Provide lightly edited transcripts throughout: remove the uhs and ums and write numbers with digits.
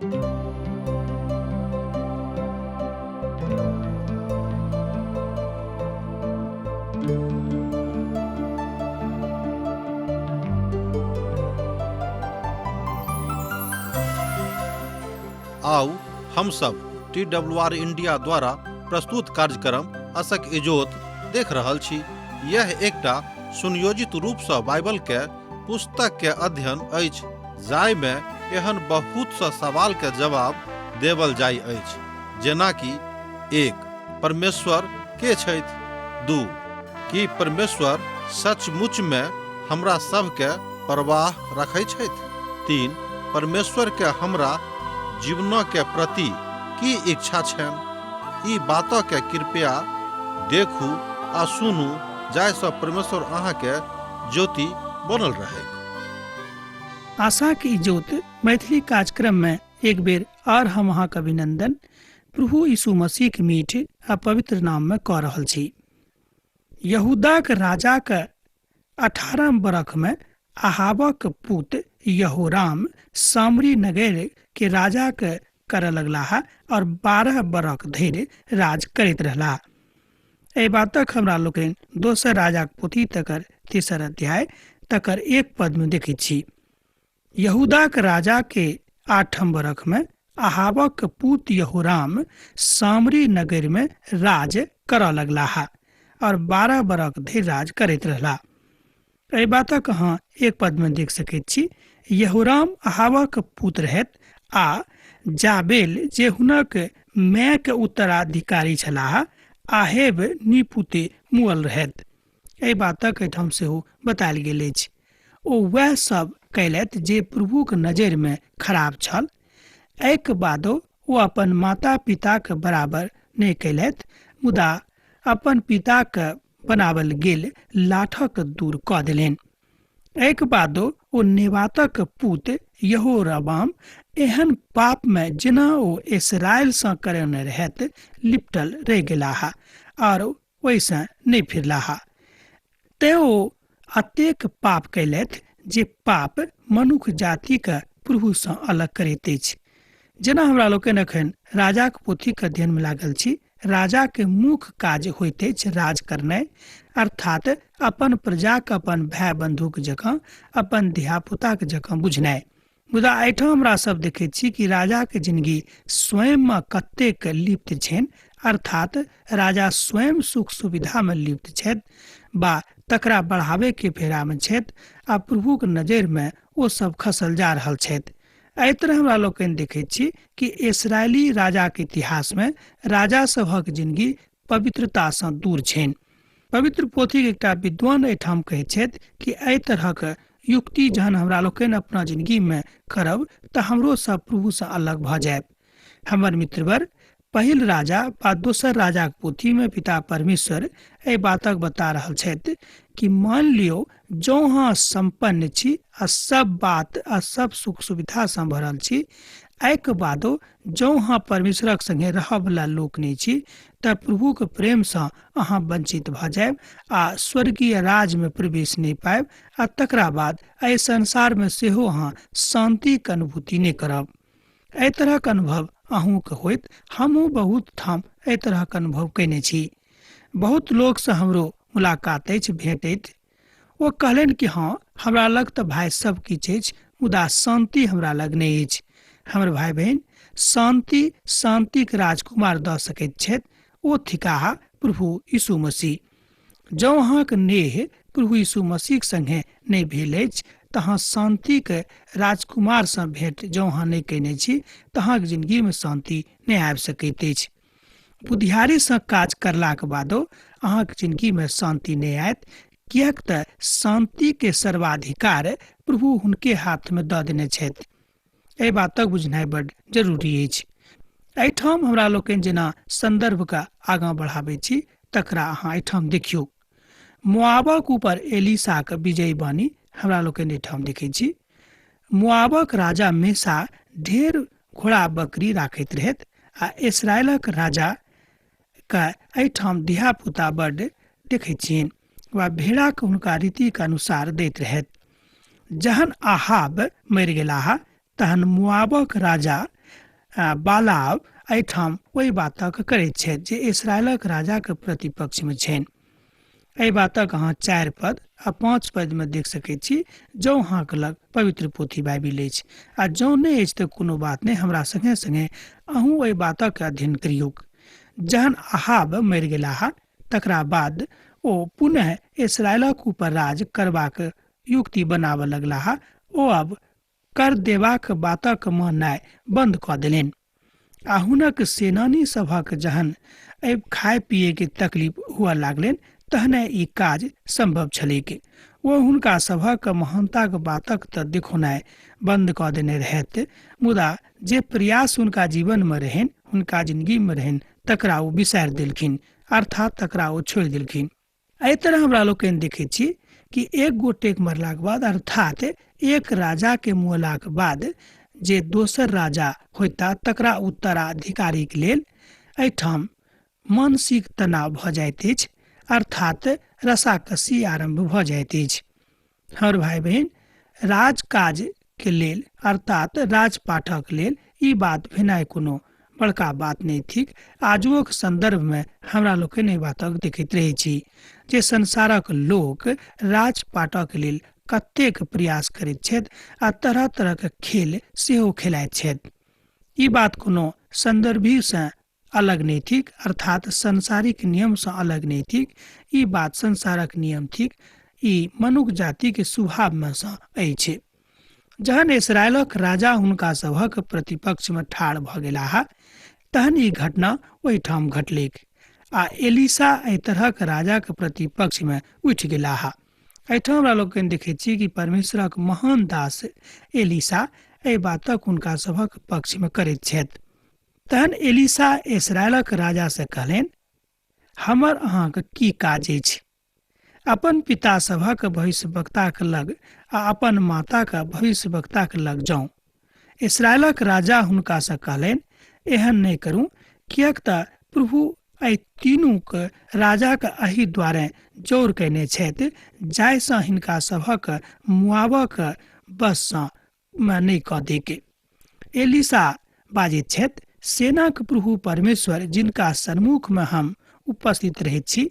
आउ हम सब टी डब्ल्यू आर इंडिया द्वारा प्रस्तुत कार्यक्रम असक इजोत देख रहल छी। यह एकटा सुनियोजित रूप सँ बाइबल के पुस्तक के अध्ययन अछि जाहि में एहन बहुत सँ सवाल के जवाब देवल जाय अछि, जेना कि 1 परमेश्वर के छथि, 2 की परमेश्वर सचमुच में हमरा सब के परवाह रखै छथि, 3 परमेश्वर के हमरा जीवन के प्रति की इच्छा छनि। ई बात के कृपया देखू आ सुनू जाहि सँ परमेश्वर अहाँ के ज्योति बनल रहे। आशा की ज्योत मैथिली कार्यक्रम में एक बेर आर हम अहाँ के अभिनंदन प्रभु यीशु मसीह के मीठ आ पवित्र नाम में कऽ रहल छी। यहूदाक राजाक 18 बरख में अहाबक पुत यहोराम सामरी नगर के राजाक करऽ लगलाह और 12 बरख धरि राज करैत रहलाह। एहि बातक हमरा लोकनि दोसर राजाक पोथी तकर तेसर अध्याय तकर 1 पद में देखैत छी। यहूदाक राजा के 8 बरख में अहाबक पुत यहोराम सामरी नगर में राज करऽ लगलाह और 12 बरख धरि राज करैत रहलाह। एहि बातक अहाँ 1 पद में देख सकैत छी। यहोराम अहाबक पुत रहैत आ जाबेल जे हुनक माय के उत्तराधिकारी छलाह आहेब निपुते मुअल रहैत। एहि बातक एहिठाम सेहो बतायल गेल अछि। ओ वएह सब कयलथि जे प्रभुक नजरि में खराब छल। एहिके बादो ओ अपन माता पिताक बराबर नहि कयलथि, मुदा अपन पिताक बनावल गेल लाठक दूर कऽ देलनि। एहिके बादो ओ नेबातक पुत यहोराबाम एहन पाप में जेना ओ इसराइल सँ करेने रहैत लिपटल रहि गेलाह और ओहिसँ नहि फिरलाह। तें ओ अतेक पाप कयलथि जे पाप मनुख जातिके प्रभुसँ अलग करैत अछि। जेना हमरा लोकनि एखन राजाक पोथीके अध्ययनमे लागल छी, राजाके मुख्य काज होइत अछि राज करनाइ, अर्थात अपन प्रजाके अपन भाय बंधुक जकाँ, अपन धियापुताके जकाँ बुझनाइ। मुदा एहिठाम हमरा सब देखैत छी कि राजाके जिंदगी स्वयंमे कतेक लिप्त छनि, अर्थात राजा स्वयं सुख सुविधामे लिप्त छथि बा तकरा बढ़ाबैके फेरामे छथि आ प्रभुक नजरिमे ओ सब खसल जा रहल छथि। एहि तरह हमरा लोकनि देखैत छी कि इसराइली राजाके इतिहासमे राजा सभक जिंदगी पवित्रतासँ दूर छनि। पवित्र पोथीके एकटा विद्वान एहिठाम कहैत छथि कि एहि तरहक युक्ति जहन हमरा लोकनि अपना जिंदगीमे करब तऽ हमरो सब प्रभुसँ अलग भऽ जायब। हमर मित्रवर, पहिल राजा वा दोसर राजाक पोथीमे पिता परमेश्वर एहि बातक बता रहल छथि कि मान लियौ जँ अहाँ सम्पन्न छी आ सब बात आ सब सुख सुविधासँ भरल छी, एहिके बादो जँ अहाँ परमेश्वरक संगे रहऽवला लोक नहि छी तऽ प्रभुक प्रेमसँ अहाँ वंचित भऽ जायब आ स्वर्गीय राजमे प्रवेश नहि पायब आ तकरा बाद एहि संसारमे सेहो अहाँ शान्तिक अनुभूति नहि करब। एहि तरहक अनुभव अहूँके होइत, हमहूँ बहुत ठाम एहि तरहक अनुभव कयने छी। बहुत लोकसँ हमरो मुलाकात अछि, भेंट अछि। ओ कहलनि कि हँ, हमरा लग तऽ भाय सब किछु अछि, मुदा शान्ति हमरा लग नहि अछि। हमर भाय बहिन, शान्ति शान्तिक राजकुमार दऽ सकैत छथि, ओ थिकाह प्रभु यीशु मसीह। जँ अहाँक नेह प्रभु यीशु मसीहक संगे नहि भेल अछि तऽ अहाँ शान्तिक राजकुमारसँ भेंट जँ अहाँ नहि कयने छी तऽ अहाँक जिंदगीमे शान्ति नहि आबि सकैत अछि। बुधियारीसँ काज करलाक बादो अहाँक जिंदगीमे शान्ति नहि आयत, किएक तऽ शान्तिके सर्वाधिकार प्रभु हुनके हाथमे दऽ देने छथि। एहि बातक बुझनाइ बड्ड जरूरी अछि। एहिठाम हमरा लोकनि जेना संदर्भके आगाँ बढ़ाबै छी तकरा अहाँ एहिठाम देखियौ। मोआबक ऊपर एलिसाक विजयी वाणी हमरा लोकनि एहिठाम देखै छी। मोआबक राजा मेसा ढेर घोड़ा बकरी राखैत रहैत आ इसराइलक राजा के एहिठाम धियापुता बड्ड देखै छियनि वा भेड़ाके हुनका रीतिके अनुसार दैत रहैत। जहन आहाब मरि गेलाह तहन मोआबक राजा बालाव एहिठाम ओहि बातक करैत छथि जे इसराइलक राजाके प्रतिपक्षमे छनि। एहि बातक अहाँ 4 पद आ 5 पदमे देख सकैत छी, जँ अहाँके लग पवित्र पोथी बाइबिल अछि, आ जँ नहि अछि तऽ कोनो बात नहि, हमरा सङ्गे सङ्गे अहूँ ओहि बातक अध्ययन करियौक। जहन अहाब मरि गेलाह तकरा बाद ओ पुनः इसराइलक ऊपर राज करबाक युक्ति बनाबऽ लगलाह। ओ अब कर देबाक बातक माननाइ बन्द कऽ देलनि आ हुनक सेनानी सभक जहन एहि खाय पियैके तकलीफ हुअ लागलनि तहने ई काज सम्भव छलैक। ओ हुनका सभक महानताक बातक तऽ देखौनाइ बन्द कऽ देने रहथि, मुदा जे प्रयास हुनका जीवनमे रहनि, हुनका जिंदगीमे रहनि, तकरा ओ बिसारि देलखिन, अर्थात तकरा ओ छोड़ि देलखिन। एहि तरह हमरा लोकनि देखै छी कि एक गोटेक मरलाक बाद, अर्थात एक राजाके मुअलाक बाद जे दोसर राजा होयता तकरा उत्तराधिकारीक लेल एहिठाम मानसिक तनाव भऽ जाइत अछि, अर्थात रसाकसी आरम्भ भऽ जाइत अछि। हमर भाइ बहिन, राजकाज के लेल अर्थात राजपाठक लेल ई बात भेनाइ कोनो बड़का बात नहि थिक। आजुओक सन्दर्भमे हमरा लोकनि एहि बातक देखैत रहै छी जे संसारक लोक राजपाटक लेल कतेक प्रयास करैत छथि आ तरह तरहक खेल सेहो खेलाइत छथि। ई बात कोनो सन्दर्भीसँ अलग नहि थिक, अर्थात सांसारिक नियमसँ अलग नहि थिक। ई बात संसारक नियम थिक, ई मनुख जातिके स्वभावमे सँ अछि। जहन इसराइलक राजा हुनका सभक प्रतिपक्षमे ठाढ़ भऽ गेलाह तहन ई घटना ओहिठाम घटलैक आ एलिसा एहि तरहक राजाक प्रतिपक्षमे उठि गेलाह। एहिठाम हमरा लोकनि देखैत छी कि परमेश्वरक महान दास एलिसा एहि बातक हुनका सभक पक्षमे करैत छथि। तहन एलिसा इसराइलक राजासँ कहलनि, हमर अहाँके की काज अछि? अपन पिता सभक भविष्यवक्ताक लग आ अपन माताक भविष्यवक्ताक लग जाउ। इसराइलक राजा हुनकासँ कहलनि, एहन नहि करू, किएक तऽ प्रभु एहि तीनूक राजाक एहि द्वारे जौर कयने छथि जाहिसँ हिनका सभक मुआबक बससँ मे नहि कऽ दैक। एलिसा बाजैत छथि, सेनाक प्रभु परमेश्वर जिनका सन्मुखमे हम उपस्थित रहैत छी,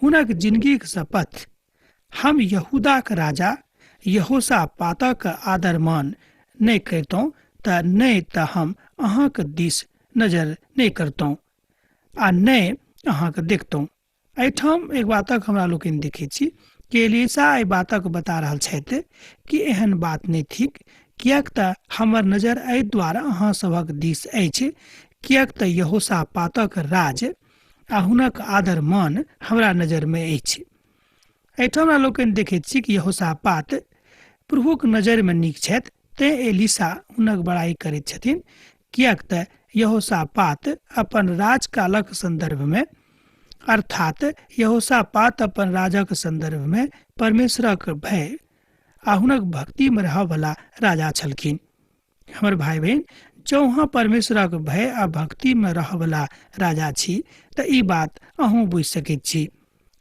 हुनक जिनगीक शपथ, हम यहूदाक राजा यहोशापातक आदरमान नहि करितहुँ तऽ नहि तऽ हम अहाँक दिस नजर नहि करितहुँ आ नहि अहाँके देखतहुँ। एहिठाम एक बातक हमरा लोकनि देखै छी कि एलिसा एहि बातक बता रहल छथि कि एहन बात नहि थिक, किएक तऽ हमर नजर एहि द्वारा अहाँ सभक दिस अछि, किएक तऽ यहोशापातक राज आ हुनक आदर मान हमरा नजरमे अछि। एहिठाम हमरा लोकनि देखैत छी कि यहोशापात प्रभुक नजरिमे नीक छथि, तेँ एलिसा हुनक बड़ाई करैत छथिन, किएक तऽ यहोशापात अपन राजकालक सन्दर्भमे, अर्थात यहोशापात अपन राजक सन्दर्भमे परमेश्वरक भय आ हुनक भक्तिमे रहऽवला राजा छलखिन। हमर भाइ बहिन, जँ अहाँ परमेश्वरक भय आ भक्तिमे रहऽवला राजा छी तऽ ई बात अहूँ बुझि सकैत छी।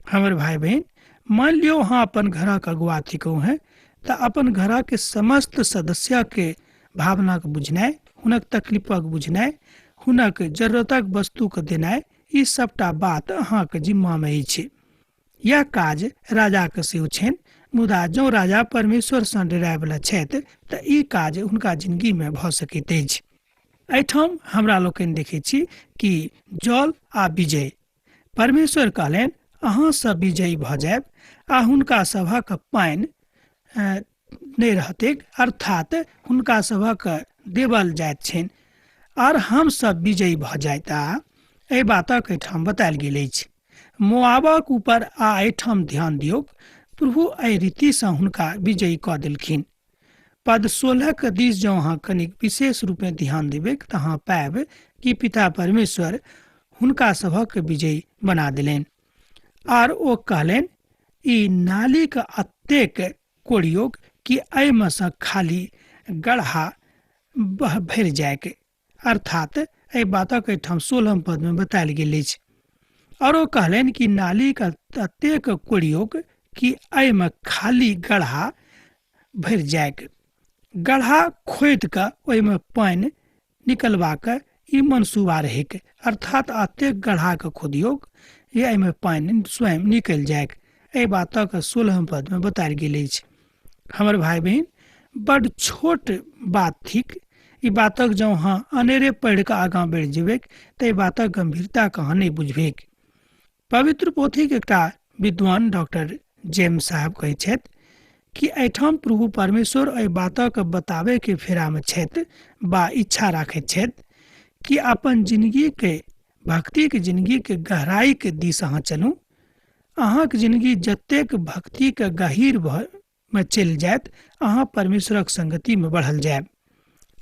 हमर भाइ बहिन, मान लियौ अहाँ अपन घरक अगुआ थिकहुँ हेँ तऽ अपन घरक समस्त सदस्यके भावनाके बुझनाइ, हुनक तकलीफक बुझनाइ, हुनक जरूरतक वस्तुके देनाइ, ई सबटा बात अहाँके जिम्मामे अछि। यह काज राजाके सेहो छनि, मुदा जँ राजा परमेश्वरसँ डरायवला छथि तऽ ई काज हुनका जिनगीमे भऽ सकैत अछि। एहिठाम हमरा लोकनि देखै छी कि जल आ विजय। परमेश्वर कहलनि, अहाँ सब विजयी भऽ जायब आ हुनका सभक पानि नहि रहतैक, अर्थात हुनका सभक देवल जाइत छनि आर हम सब विजयी भऽ जाइत। आ एहि बातक एहिठाम बतायल गेल अछि। मोआबक ऊपर आ एहिठाम ध्यान दियौक, प्रभु एहि रीतिसँ हुनका विजयी कऽ देलखिन। पद 16 के दिस जँ अहाँ कनिक विशेष रूपे ध्यान देबैक तऽ अहाँ पायब कि पिता परमेश्वर हुनका सभक विजयी बना देलनि। आर ओ कहलनि, ई नालीक अतेक कोड़ियोक कि एहिमे सँ खाली गढ़ा भरि जायक। अर्थात एहि बातक एहिठाम 16 पदमे बतायल गेल अछि। और ओ कहलनि कि नालीक अतेक कोड़ियोक कि एहिमे खाली गढ़ा भरि जायक। गढ़ा खोदि कऽ ओहिमे पानि निकलबाक ई मनसूबा रहैक, अर्थात अतेक गढ़ाके खोदियौक जे एहिमे पानि स्वयं निकलि जाइक। एहि बातक 16 पदमे बतायल गेल अछि। हमर भाइ बहिन, बड छोट बात थिक ई बातक। जँ अहाँ अनेरे पढ़ि कऽ आगाँ बढ़ि जेबैक तऽ एहि बातक गंभीरताके अहाँ नहि बुझबैक। पवित्र पोथीके एकटा विद्वान डॉक्टर जेम्स साहब कहै छथि कि एहिठाम प्रभु परमेश्वर एहि बातक बताबैके फेरामे छथि बा इच्छा राखैत छथि कि अपन जिनगीके भक्तिके जिनगीके गहराइके दिस अहाँ चलू। अहाँके जिनगी जतेक भक्तिके गहीर मे चलि जायत, अहाँ परमेश्वरक संगतिमे बढ़ल जायब।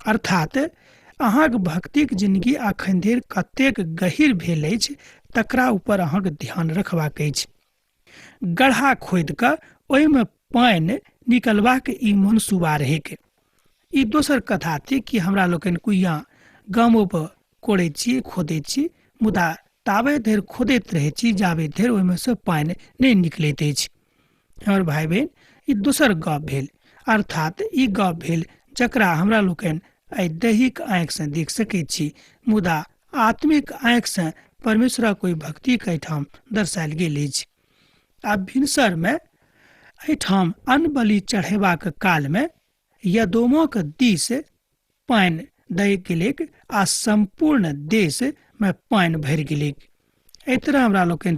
अर्थात अहाँके भक्तिक जिनगी अखन धरि कतेक गहीर भेल अछि तकरा ऊपर अहाँके ध्यान रखबाक अछि। गड्ढा खोदि कऽ ओहिमे पानि निकलबाक ई मनसूबा रहैक। ई दोसर कथा थिक कि हमरा लोकनि कुइयाँ गामो पर कोड़ै छी, खोदै छी, मुदा ताबे धरि खोदैत रहै छी जाबे धरि ओहिमे सँ पानि नहि निकलैत अछि। हमर भाइ बहिन, ई दोसर गप भेल, अर्थात ई गप भेल जकरा हमरा लोकनि एहि दैहिक आँखिसँ देख सकैत छी, मुदा आत्मिक आँखिसँ परमेश्वरक ओहि भक्तिके एहिठाम दर्शायल गेल अछि। आ भिनसरमे एहिठाम अन्न बलि चढ़ेबाक कालमे यदोमक दिस पानि दहि गेलैक आ सम्पूर्ण देशमे पानि भरि गेलैक। एहि तरह हमरा लोकनि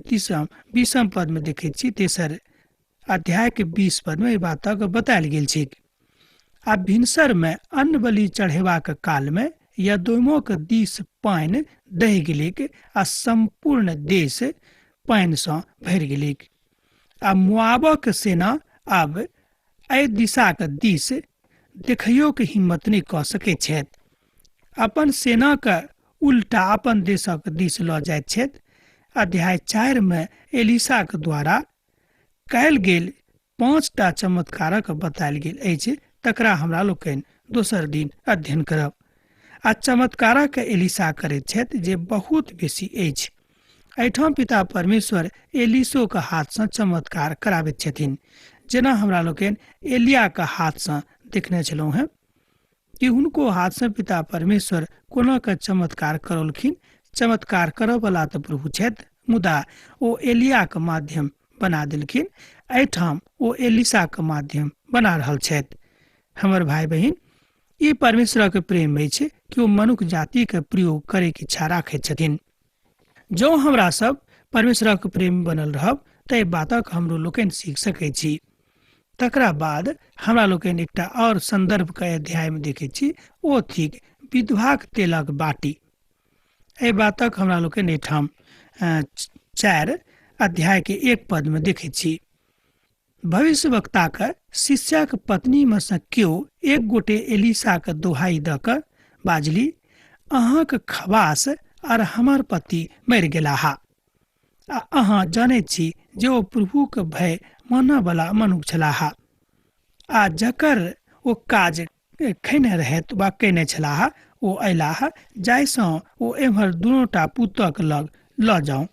20 पदमे देखैत छी। तेसर अध्यायके 20 पदमे एहि बातक बतायल गेल छैक। आ भिनसरमे अन्न बलि चढ़ेबाक कालमे यदोमक दिस पानि दहि गेलैक आ सम्पूर्ण देश पानिसँ भरि गेलैक। आ मोआबक सेना आब एहि दिशाक दिस देखैयोके हिम्मत नहि कऽ सकैत छथि। अपन सेनाके उल्टा अपन देशक दिस लऽ जाइत छथि। अध्याय 4 मे एलिसाक द्वारा कयल गेल 5टा चमत्कारक बतायल गेल अछि, तकरा हमरा लोकनि दोसर दिन अध्ययन करब। आ चमत्कारक एलिसा करैत छथि जे बहुत बेसी अछि। एहिठाम पिता परमेश्वर एलिसोके हाथसँ चमत्कार कराबैत छथिन, जेना हमरा लोकनि एलियाके हाथसँ देखने छलहुँ हेँ कि हुनको हाथसँ पिता परमेश्वर कोना के चमत्कार करौलखिन। चमत्कार करऽवला तऽ प्रभु छथि, मुदा ओ एलियाके माध्यम बना देलखिन। एहिठाम ओ एलिसाके माध्यम बना रहल छथि। हमर भाइ बहिन, ई परमेश्वरक प्रेम अछि कि ओ मनुख जातिके प्रयोग करैके इच्छा राखैत छथिन। जँ हमरा सब परमेश्वरक प्रेम बनल रहब तऽ एहि बातक हमरो लोकनि सीख सकै छी। तकरा बाद हमरा लोकनि एकटा आओर संदर्भके अध्यायमे देखै छी, ओ थिक विधवाक तेलक बाटी। एहि बातक हमरा लोकनि एहिठाम 4 अध्यायके 1 पदमे देखै छी। भविष्यवक्ताक शिष्यक पत्नीमे सँ केओ एक गोटे एलिसाके दोहाइ दऽ कऽ बाजलि, अहाँक खवास आर हमर पति मरि गेलाह आ अहाँ जनैत छी जे ओ प्रभुक भय मानऽवला मनुख छलाह आ जकर ओ काज खैने रहथि वा कयने छलाह ओ अयलाह, जाहिसँ ओ एम्हर दुनूटा पुतक लग लऽ जाउ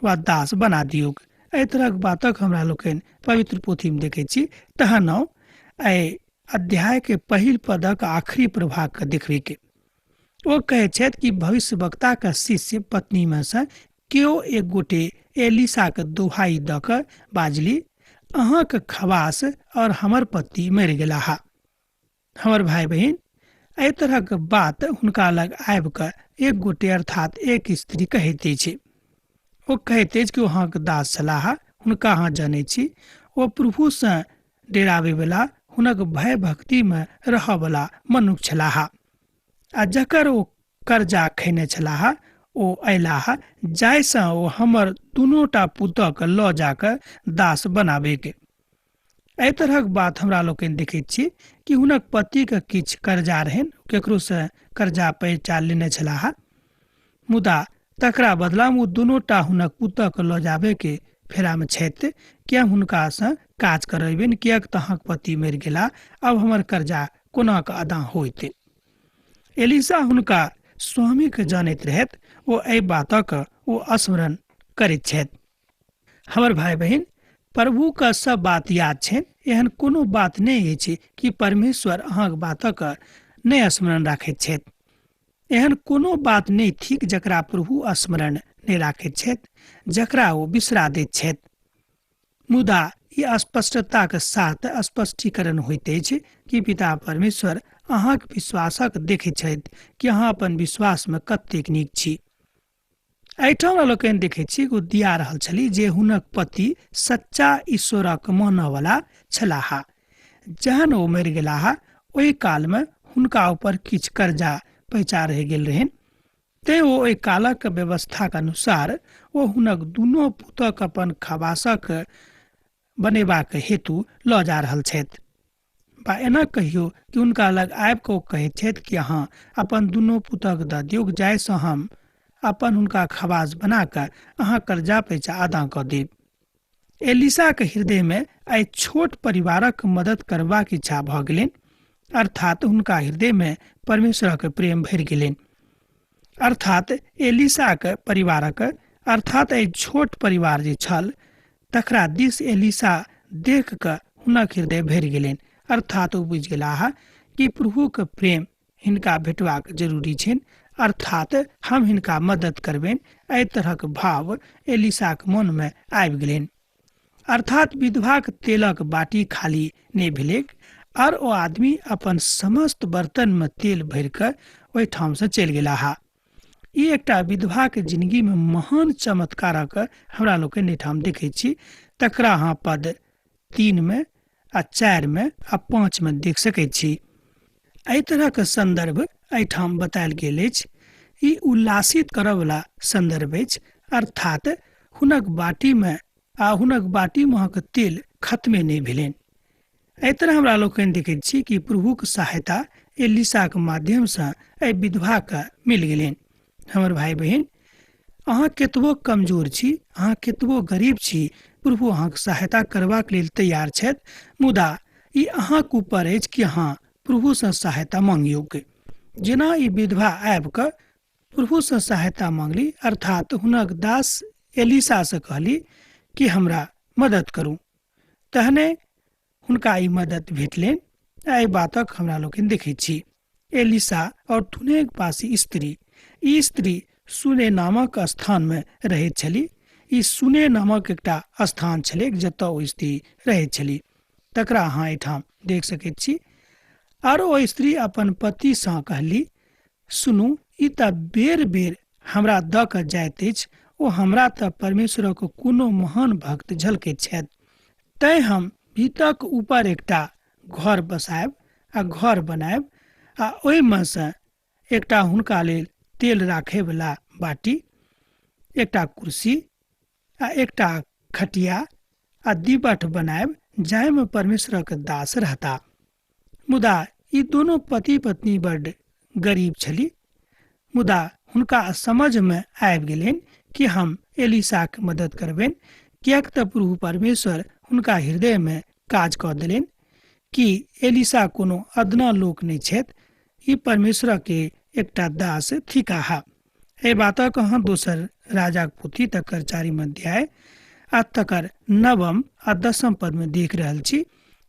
वा दास बना दियौक। एहि तरहक बातक हमरा लोकनि पवित्र पोथीमे देखै छी। तहन एहि अध्यायके पहिल पदक आखिरी प्रभागके देखबैके ओ कहै छथि कि भविष्यवक्ताक शिष्य पत्नीमे सँ केओ एक गोटे एलिसाके दोहाइ दऽ कऽ बाजलि, अहाँके खवास और हमर पति मरि गेलाह। हमर भाइ बहिन, एहि तरहक बात हुनका लग आबि कऽ एक गोटे अर्थात एक स्त्री कहैत अछि। ओ कहैत अछि कि ओ अहाँके दास छलाह, हुनका अहाँ जनै छी, ओ प्रभुसँ डेराबैवला, हुनक भय भक्तिमे रहऽवला मनुख छलाह आ जकर ओ कर्जा खैने छलाह ओ अयलाह, जाहिसँ ओ हमर दुनूटा पुतहके लऽ जाकऽ दास बनाबैके। एहि तरहक बात हमरा लोकनि देखैत छी कि हुनक पतिके किछु कर्जा रहनि, केकरोसँ कर्जा पैसा लेने छलाह, मुदा तकरा बदलामे ओ दुनूटा हुनक पुतहके लऽ जाबैके फेरामे छथि कि हम हुनकासँ काज करबनि, किएक तऽ अहाँके पति मरि गेला, आब हमर कर्जा कोना कऽ अदा होइत। एलिसा हुनका स्वामीके जानैत रहथि, ओ एहि बातक ओ स्मरण करैत छथि। हमर भाइ बहिन, प्रभुके सब बात याद छनि, एहन कोनो बात नहि अछि कि परमेश्वर अहाँके बातक नहि स्मरण राखैत छथि। एहन कोनो बात नहि थिक जकरा प्रभु स्मरण नहि राखैत छथि, जकरा ओ बिसरा दैत छथि। मुदा ई स्पष्टताक साथ स्पष्टीकरण होइत अछि कि पिता परमेश्वर अहाँक विश्वासक देखैत छथि कि अहाँ अपन विश्वासमे कतेक नीक छी। एहिठाम हमरा लोकनि देखैत छी ओ दिया रहल छली जे हुनक पति सच्चा ईश्वरक मानयवला छलाह। जहन ओ मरि गेलाह ओहि कालमे हुनका ऊपर किछु कर्जा पैचा रहि गेल रहनि, तें ओ ओहि कालक व्यवस्थाक अनुसार ओ हुनक दुनू पुतक अपन खबासक बनेबाक हेतु लऽ जा रहल छथि। बा एना कहियो कि हुनका लग आबि कऽ ओ कहैत छथि कि अहाँ अपन दुनू पुतक दऽ दियौक, जाहिसँ हम अपन हुनका खबास बना कऽ अहाँ कर्जा पैचा अदा कऽ देब। एलिसाक हृदयमे एहि छोट परिवारक मदद करबाक इच्छा भऽ गेलनि, अर्थात हुनका हृदयमे परमेश्वरक प्रेम भरि गेलनि। अर्थात एलिसाक परिवारक, अर्थात एहि छोट परिवार जे छल तकरा दिस एलिसा देख कऽ हुनक हृदय भरि गेलनि। अर्थात ओ बुझि गेलाह कि प्रभुक प्रेम हिनका भेटबाक जरूरी छनि, अर्थात हम हिनका मदद करबनि। एहि तरहक भाव एलिसाक मनमे आबि गेलनि। अर्थात विधवाक तेलक बाटी खाली नहि भेलैक और ओ आदमी अपन समस्त बर्तनमे तेल भरि कऽ ओहिठामसँ चलि गेलाह। ई एकटा विधवाक जिंदगीमे महान चमत्कारक हमरा लोकनि एहिठाम देखै छी, तकरा अहाँ पद 3 में आ 4 में आ 5 में देख सकै छी। एहि तरहक संदर्भ एहिठाम बतायल गेल अछि। ई उल्लासित करऽवला संदर्भ अछि, अर्थात हुनक बाटीमे आ हुनक बाटी महक तेल खत्मे नहि भेलनि। एहि तरह हमरा लोकनि देखैत छी कि प्रभुक सहायता एलिसाक माध्यमसँ एहि विधवाके मिल गेलनि। हमर भाई बहिन, अहाँ केतबो कमजोर छी, अहाँ केतबो गरीब छी, प्रभु अहाँके सहायता करबाक लेल तैयार छथि, मुदा ई अहाँके ऊपर अछि कि अहाँ प्रभुसँ सहायता मांगियौक। जेना ई विधवा आबि कऽ प्रभुसँ सहायता मांगली, अर्थात हुनक दास एलिसासँ कहली कि हमरा मदद करू, तहने हुनका ई मदद भेटलनि। एहि बातक हमरा लोकनि देखैत छी। एलिसा और थुनेक पासी स्त्री, ई स्त्री सुने नामक स्थान में रहैत छली। ई सुने नामक एकटा स्थान छलैक जतऽ ओ स्त्री रहैत छली, तकरा अहाँ एहिठाम देख सकैत छी। आर ओ स्त्री अपन पतिसँ कहली, सुनू, ई तऽ बेर बेर हमरा दऽ कऽ जाइत अछि, ओ हमरा तऽ परमेश्वरक कोनो महान भक्त झलकैत छथि, तैं हम भीतक ऊपर एकटा घर बसायब आ घर बनायब आ ओहिमे सँ एकटा हुनका लेल तेल राखयवला बाटी, एकटा कुर्सी आ एकटा खटिया आ दीबट बनायब, जाहिमे परमेश्वरक दास रहता। मुदा ई दोनों पति पत्नी बड्ड गरीब छली, मुदा हुनका समझमे आबि गेलनि कि हम एलिसाके मदद करबनि, किएक तऽ प्रभु परमेश्वर हुनका हृदयमे काज कऽ देलनि कि एलिसा कोनो अदना लोक नहि छथि, ई परमेश्वरके एकटा दास थिकाह। एहि बातक अहाँ दोसर राजाक पोथी तकर 4 अध्याय आ तकर 9 आ 10 पदमे देख रहल छी।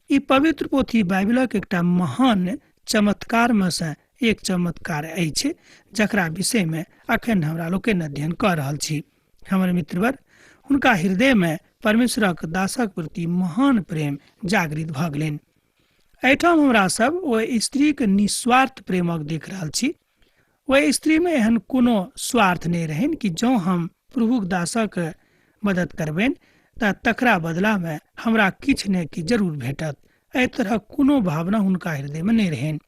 ई पवित्र पोथी बाइबिलक एकटा महान चमत्कारमे सँ एक चमत्कार अछि, जकरा विषयमे अखन हमरा लोकनि अध्ययन कऽ रहल छी। हमर मित्रवर, हुनका हृदयमे परमेश्वरक दासक प्रति महान प्रेम जागृत भऽ गेलनि। एहिठाम हमरा सब ओहि स्त्रीक निस्वार्थ प्रेमक देख रहल छी। ओहि स्त्रीमे एहन कोनो स्वार्थ नहि रहनि कि जँ हम प्रभुक दासक मदद करबनि तऽ तकरा बदलामे हमरा किछु ने किछु जरूर भेटत। एहि तरहक कोनो भावना हुनका हृदयमे नहि रहनि।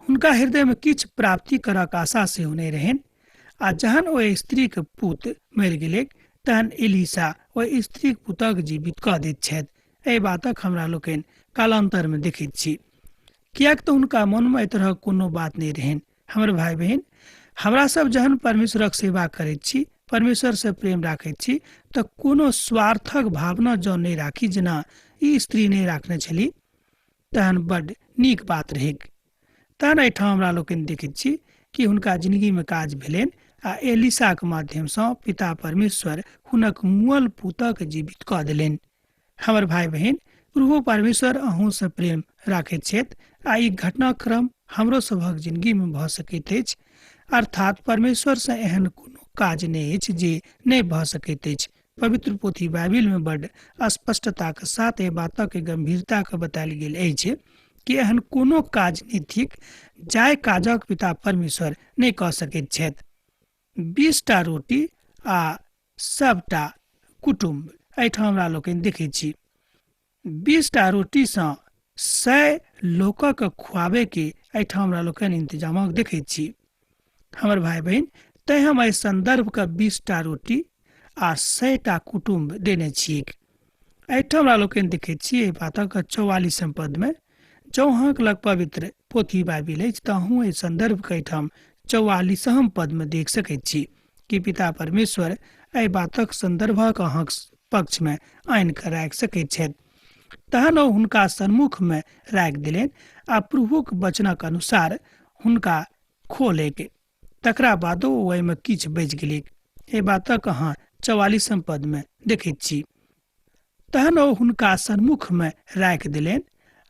हुनका हृदयमे किछु प्राप्ति करक आशा सेहो नहि रहनि। आ जहन ओहि स्त्रीक पुत मरि गेलैक तहन एलिसा ओहि स्त्रीक पुतक जीवित कऽ दैत छथि। एहि बातक हमरा लोकनि कालान्तरमे देखैत छी, किएक तऽ हुनका मनमे एहि तरहक कोनो बात नहि रहनि। हमर भाई बहिन, हमरा सब जहन परमेश्वरक सेवा करैत छी, परमेश्वरसँ प्रेम राखैत छी, तऽ कोनो स्वार्थक भावना जँ नहि राखी, जेना ई स्त्री नहि राखने छली, तहन बड्ड नीक बात रहैक। तहन एहिठाम हमरा लोकनि देखैत छी कि हुनका जिंदगीमे काज भेलनि आ एलिसाक माध्यमसँ पिता परमेश्वर हुनक मुअल पुतक जीवित कऽ देलनि। हमर भाई बहिन, प्रभु परमेश्वर अहूँसँ प्रेम राखैत छथि आ ई घटनाक्रम हमरो सभक जिंदगी में भऽ सकैत अछि। अर्थात परमेश्वर से एहन कोनो काज नहि अछि जे नहि भऽ सकैत अछि। पवित्र पोथी बाइबिल में बड स्पष्टताक साथ एहि बातक गंभीरता के बतायल गेल अछि कि एहन कोनो काज नहि थिक जाहि काजक पिता परमेश्वर नहि कऽ सकैत छथि। 20टा रोटी आ सबटा कुटुम्ब एहिठाम हमरा लोकनि देखैत छी। 20टा रोटीसँ 100 लोकक खुआबैके एहिठाम हमरा लोकनि इंतजामक देखैत छी। हमर भाई बहिन, तैं हम एहि संदर्भके 20टा रोटी आ 100टा कुटुम्ब देने छियैक। एहिठाम हमरा लोकनि देखैत छी एहि बातक 44 पदमे, जँ अहाँक लग पवित्र पोथी बाइबिल अछि तऽ अहूँ एहि संदर्भके एहिठाम 44 पदमे देख सकैत छी कि पिता परमेश्वर एहि बातक संदर्भक अहाँक पक्षमे आनि कऽ राखि सकैत छथि। तहन ओ हुनका सन्मुखमे राखि देलनि आ प्रभुक वचनक अनुसार हुनका खोलेक। तकरा बादो ओहिमे किछु बचि गेलैक। एहि बातक अहाँ 44 पदमे देखैत छी। तहन ओ हुनका सन्मुखमे राखि देलनि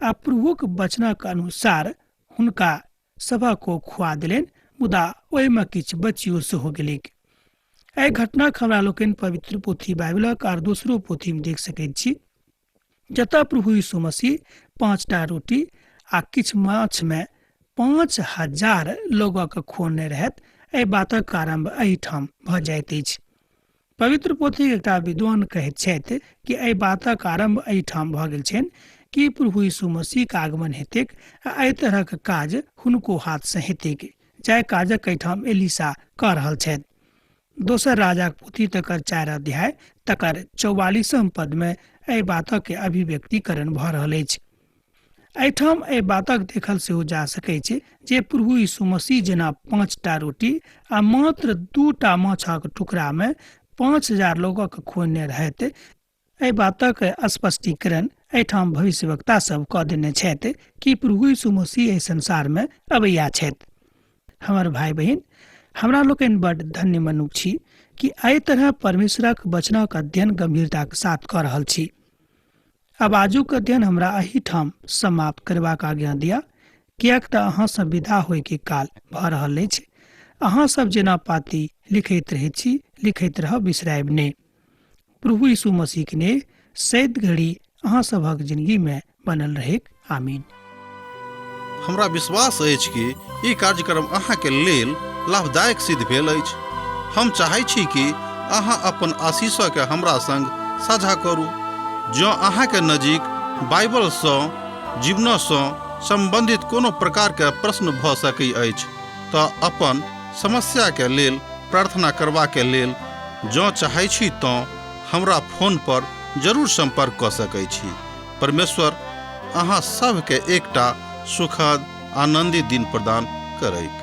आ प्रभुक वचनक अनुसार हुनका सभक ओ खुआ देलनि, मुदा ओहिमे किछु बचियो सेहो गेलैक। एहि घटनाक हमरा लोकनि पवित्र पोथी बाइबिलक आर दोसरो पोथीमे देख सकैत छी, जतऽ प्रभु यीशु मसीह 5टा रोटी आ किछु माछमे 5000 लोगक खुऔने रहथि। एहि बातक आरम्भ एहिठाम भऽ जाइत अछि। पवित्र पोथीक एकटा विद्वान कहैत छथि कि एहि बातक आरम्भ एहिठाम भऽ गेल छनि कि प्रभु यीशु मसीहक आगमन हेतैक आ एहि तरहक काज हुनको हाथसँ हेतैक, जाहि काजक एहिठाम एलिशा कऽ रहल छथि। दोसर राजाक पोथी तकर 4 अध्याय तकर 44 पदमे एहि बातक अभिव्यक्तिकरण भऽ रहल अछि। एहिठाम एहि बातक देखल सेहो जा सकैत छै जे प्रभु यीशु मसीह जेना 5टा रोटी आ मात्र 2टा माछक टुकड़ामे 5000 लोकक खुएने रहथि, एहि बातक स्पष्टीकरण एहिठाम भविष्यवक्ता सब कऽ देने छथि कि प्रभु यीशु मसीह एहि संसारमे अबैया छथि। हमर भाई बहिन, हमरा लोकनि बड धन्य मनुख छी कि एहि तरह परमेश्वरक वचनक अध्ययन गंभीरताक साथ कऽ रहल छी। आब आजुक अध्ययन हमरा एहिठाम समाप्त करबाक आज्ञा दिया, किएक तऽ अहाँ सब विदा होइके काल भऽ रहल अछि। अहाँ सब जेना पाती लिखैत रहैत छी, लिखैत रहब, बिसरायब नहि। प्रभु यीशु मसीह के ने सैद घड़ी अहाँ सभक जिंदगी में बनल रहेक। आमीन। हमरा विश्वास अछि कि ई कार्यक्रम अहाँ के लेल लाभदायक सिद्ध भेल अछि। हम चाहै छी कि अहाँ अपन आशीष के हमरा संग साझा करू। जँ अहाँ के नजीक बाइबल सँ जीवन सँ संबंधित कोनो प्रकार के प्रश्न भऽ सकै अछि तऽ अपन समस्या के लेल प्रार्थना करबा के लेल जँ चाहै छी तँ हमरा फोन पर जरूर संपर्क कऽ सकै छी। परमेश्वर अहाँ सभके एकटा सुखद आनंदित दिन प्रदान करैक।